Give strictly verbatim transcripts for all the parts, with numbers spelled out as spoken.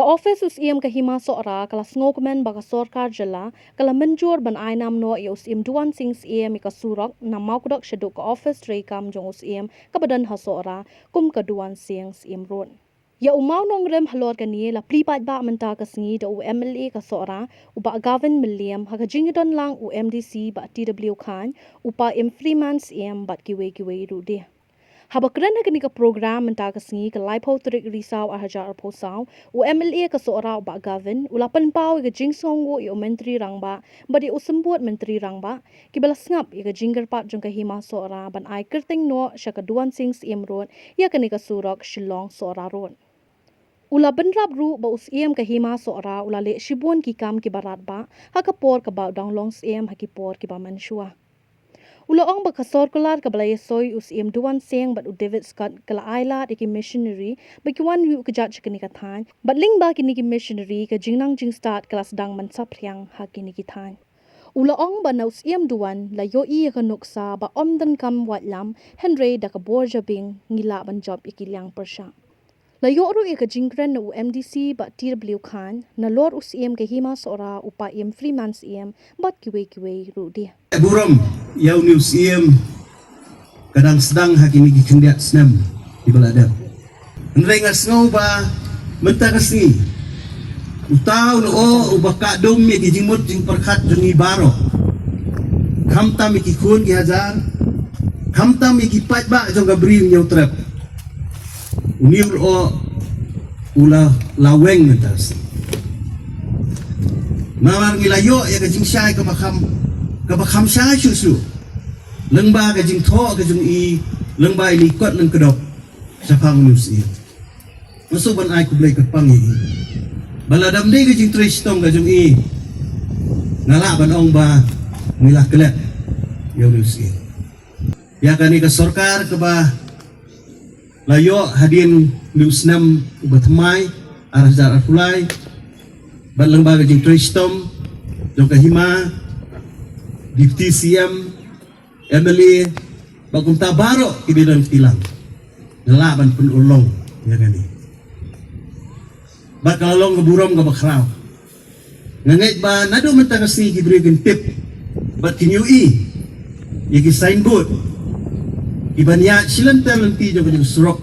Ka ophis u Syiem ka Hima Sohra ka la sngewkmen ba ka sorkar jylla ka la mynjur ban ai nam noh ïa u Syiem Duan Sing Syiem ïa ka surok na Mawkdok shaduh ka ophis treikam jong u Syiem kaba don ha Sohra kum ka Duan Sing Syiem Road. Ïa u mawnongrim halor kane la plie paidbah mynta ka sngi da u M L A ka Sohra, u Bah Gavin Mylliem, ha ka jingïadon lang u M D C Bah T W Chyne, u Paiem Freeman Syiem bad kiwei kiwei ruh de. Haba kren ha kane ka program mynta ka sngi ka laiphew tarik Risaw ar hajar arphew saw, u M L A ka Sohra u Bah Gavin u la pynpaw ïa ka jingsngewnguh ïa u Myntri Rangbah bad ïa u Symbud Myntri Rangbah kiba la sngap ïa ka jingkyrpad jong ka Hima Sohra ban ai kyrteng noh sha ka Duan Sing Syiem Road ïa kane ka surok Shillong Sohra Road. U la bynrap ruh ba u Syiem ka Hima Sohra u la leh shibun ki kam kiba radbah ha ka por kaba u dang long Syiem ha ki por kiba mynshuwa. U la ong ba ka circular kaba la ïasoi u Syiem Duan Sing bad u David Scott ka la ailad ïa ki missionary ba ki wan ïuh kjat sha kane ka thaiñ bad lyngba kine ki missionary ka jingnang jingstad ka la sdang ban saphriang ha kine ki thaiñ. U la ong ba na u Syiem Duan la ïohi ïa ka nuksa ba ym donkam waitlam, hynrei da ka bor jabieng ngi lah ban jop ïa ki liang pyrshah. La ïoh ruh ïa ka jingkren na u M D C Bah T W Chyne, nalor u Syiem ka Hima Sohra u Paiem Freeman Syiem bad kiwei kiwei ruh de. Burom ïa une u Syiem ka dang sdang ha kine ki khyndiat snem kiba la dep. Hynrei nga sngew ba mynta ka sngi uta u lyoh uba ka dum ïa ki jingmut jingpyrkhat jong ngi baroh, khamtam ïa ki khun ki hajar, khamtam ïa ki paidbah jong ka Bri Hynñiewtrep. Une u lyoh u la laweng mynta ka sngi. Namar ngi la ïoh ïa ka jingshai kaba kham, kaba kham shai shuh shuh lyngba ka jingthoh ka jong i, lyngba ine i kot lyngkdop shaphang une u Syiem. Nga sngewbha ban ai khublei kyrpang ïa i. Ba lada ym dei ka jingtrei shitom ka jong i, nga lah ban ong ba ngi la klet ïa une u Syiem. Ïa kane ka sorkar kaba la ïoh hadien une u snem uba thymmai, ar hajar arphew lai, bad lyngba ka jingtrei shitom jong ka Hima, Deputy Syiem, M L A, bad kumta baroh kiba don kti lang, nga lah ban pynurlong ïa kane. Bad ka la long ka burom kaba khraw. Nga ngeit ba naduh mynta ka sngi ki briew kin tip bad kin ïohi ïa ki signboard kiban ïaid shi lynter lynti jong kane ka surok,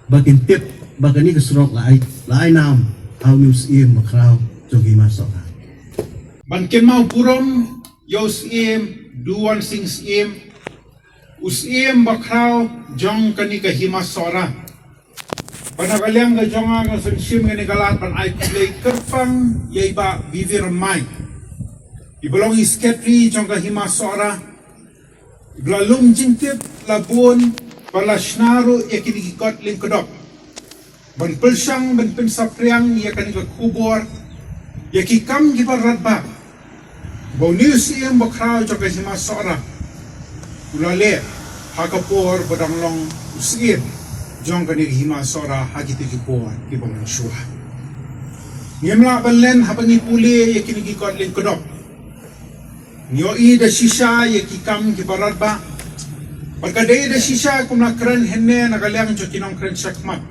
ba kin tip ba kane ka surok la ai, la ai nam ha une u Syiem bakhraw jong ka Hima Sohra. Ban kynmaw burom ïa u Syiem Duan Sing Syiem, u Syiem bakhraw jong kane ka Hima Sohra. Ba na ka liang ka jong nga, nga sngewsih shim ïa kane ka lad ban ai khublei kyrpang ïa i Bah B V Rymbai, iba long i Secretary jong ka Hima Sohra, iba la lum jingtip la bun, ba la shna ruh ïa kine ki kot lyngkdop ban pyrshang ban pynsaphriang ïa kane ka khubor, ïa ki kam kiba radbah ba une u Syiem bakhraw jong ka Hima Sohra u la leh ha ka por ba dang long u Syiem jong kane ka Hima Sohra ha kito ki por kiba mynshuwa. Ngim lah ban len haba ngi pule ïa kine ki kot lyngkdop. Ngi ïohi da shisha ïa ki kam kiba radbah. Bad ka dei da shisha, kum la kren hynne na ka liang jong ki nongkren shakhmat,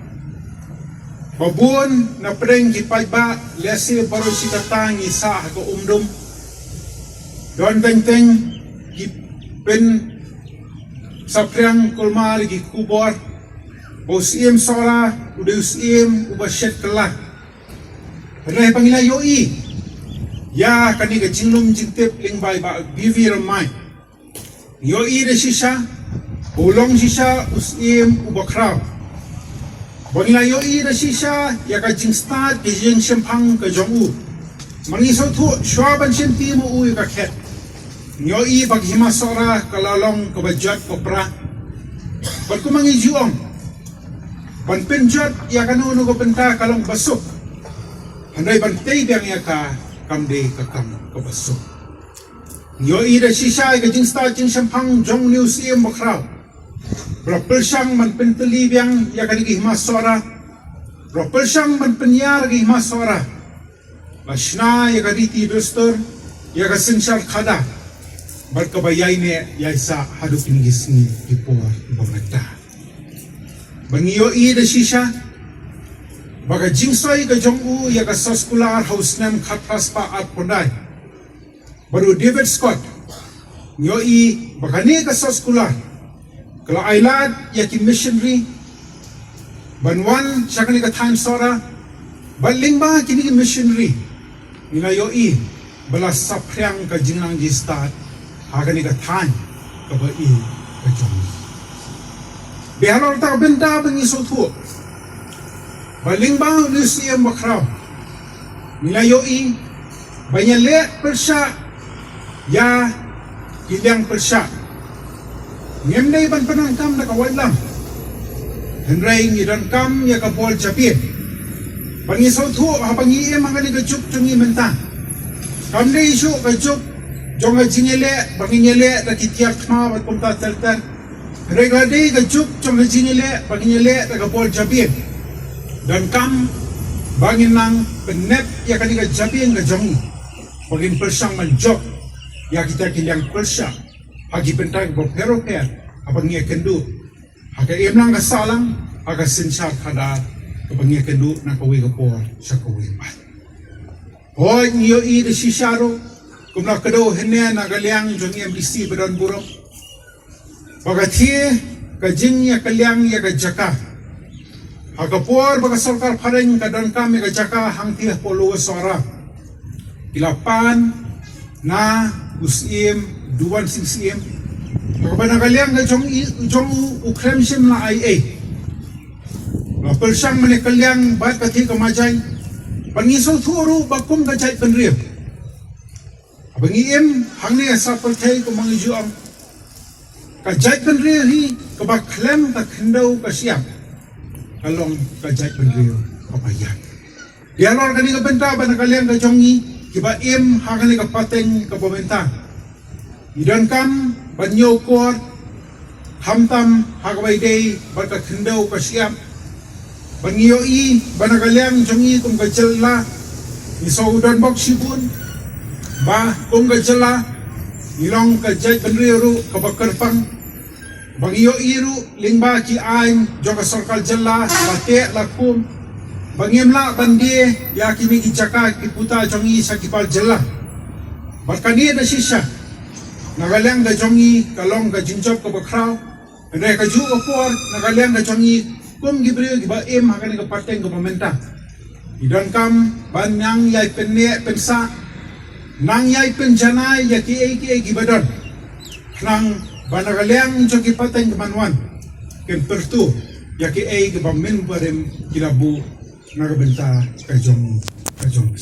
ba bun na pdeng ki paidbah, lehse baroh shi katta ngi sah ha ka umdum. Don teng teng ki pynsaphriang kulmar ïa ki khubor ba u Syiem Sohra u dei u Syiem uba shet kylla. Hynrei ba ngi la ïohi ïa kane ka jinglum jingtip lyngba i Bah B V Rymbai, ngi ïohi da shisha ba u long shisha u Syiem uba khraw. Ba ngi la ïohi da shisha ïa ka jingstad ka jingshemphang ka jong u. Ma ngi sngewthuh shuwa ban shim ti ma u ïa ka khet, ngi ïohi ba ka Hima Sohra ka la long kaba jot ba pra. Bad kumba ngi ju ong, ban pynjot ïa kano kano ka bynta ka long ba suk, hynrei ban tei biang ïa ka kam dei ka kam kaba suk. Ngi ïohi da shisha ïa ka jingstad jingshemphang jong une u Syiem bakhraw, ba la pyrshang ban pyntylli biang ïa kane ka Hima Sohra, ba la pyrshang ban pynïar ka Hima Sohra, ba shna ïa ka riti dustur, ïa ka synshar khadar, bad kaba ïaineh ïaisah haduh kine ki sngi ki por ba mynta. Ba ngi ïohi da shisha ba ka jingsoi ka jong u ïa ka soskular ha u snem khatphra spah arphew khyndai bad u David Scott, ngi ïohi ba kane ka soskular ka la ai lad ïa ki missionary ban wan sha kane ka thaiñ Sohra. Bad lyngba kine ki missionary ngi la ïohi ba la saphriang ka jingnang jingstad ha kane ka thaiñ kaba i ka jong ngi. Bad halor kata ka bynta ba ngi sngewthuh ba lyngba une u Syiem bakhraw ngi la ïohi ba ngi ïaleh pyrshah ïa ki liang pyrshah. Ngim dei ban pyndonkam da ka waitlam, hynrei ngi donkam ïa ka bor jabieng. Ba ngi sngewthuh haba ngi im ha kane ka juk jong ngi mynta, kam dei shuh ka juk jong ka jingïaleh ba ngin ïaleh da ki tiar thma bad kumta ter ter. Hynrei ka dei ka juk jong ka jingïaleh ba ngin ïaleh da ka bor jabieng. Donkam ba ngin nang pynnep ïa kane ka jabieng ka jong ngi ba ngin pyrshang ban jop ïa kita ki liang pyrshah ha ki bynta kiba pher ba pher haba ngi ïakynduh ha ka imlang ka sahlang, ha ka synshar khadar kaba ngi ïakynduh na kawei ka por sha kawei pat. Hooid, ngi ïohi da shisha ruh, kumba la kdew hynne na ka liang jong M D C ba don burom, ba ka thie ka jingïakylliang ïa ka jaka ha ka por ba ka sorkar phareng ka donkam ïa ka jaka hangthie hapoh Lower Sohra. Ki la pan na u Syiem Duwan Sing Syiem, ha kaba na ka liang ka jong i, jong u, u khlem shym la ai ei. La pyrshang ban ïakylliang bad ka thie ka majai. Ba ngi sngewthuh ruh ba kum ka jaitbynriew, haba ngi im hangne ha sap pyrthei kumba ngi ju ong, ka jaitbynriew hi kaba khlem ka khyndew ka shyiap ka long ka jaitbynriew kaba ïap. Dei halor kane ka bynta ba na ka liang ka jong ngi kiba im ha kane ka pateng kaba mynta, ngi donkam ban ñiewkor khamtam ha kaba ïadei bad ka khyndew ka shyiap. Ba ngi ïohi ba na ka liang jong ngi kum ka jylla ngi shu don bok shibun, ba kum ka jylla ngi long ka jaitbynriew ruh kaba kyrpang. Ba ngi ïohi ruh lyngba ki aiñ jong ka sorkar jylla, la teh la kum, ba ngim lah ban die ïa kine ki jaka ki puta jong ngi sha ki par jylla. Bad kane da shisha na ka liang ka jong ngi ka long ka jingjop kaba khraw. Hynrei kajuh ka por na ka liang ka jong ngi kum ki briew kiba im ha kane ka pateng kaba mynta, ngi donkam ban nang ïai pynneh pynsah, nang ïai pynjanai ïa kiei kiei kiba don, khnang ba na ka liang jong ki pateng kiban wan kin pyrto ïa kiei kiba mynbarim ki la buh na ka bynta ka jong, ka jong.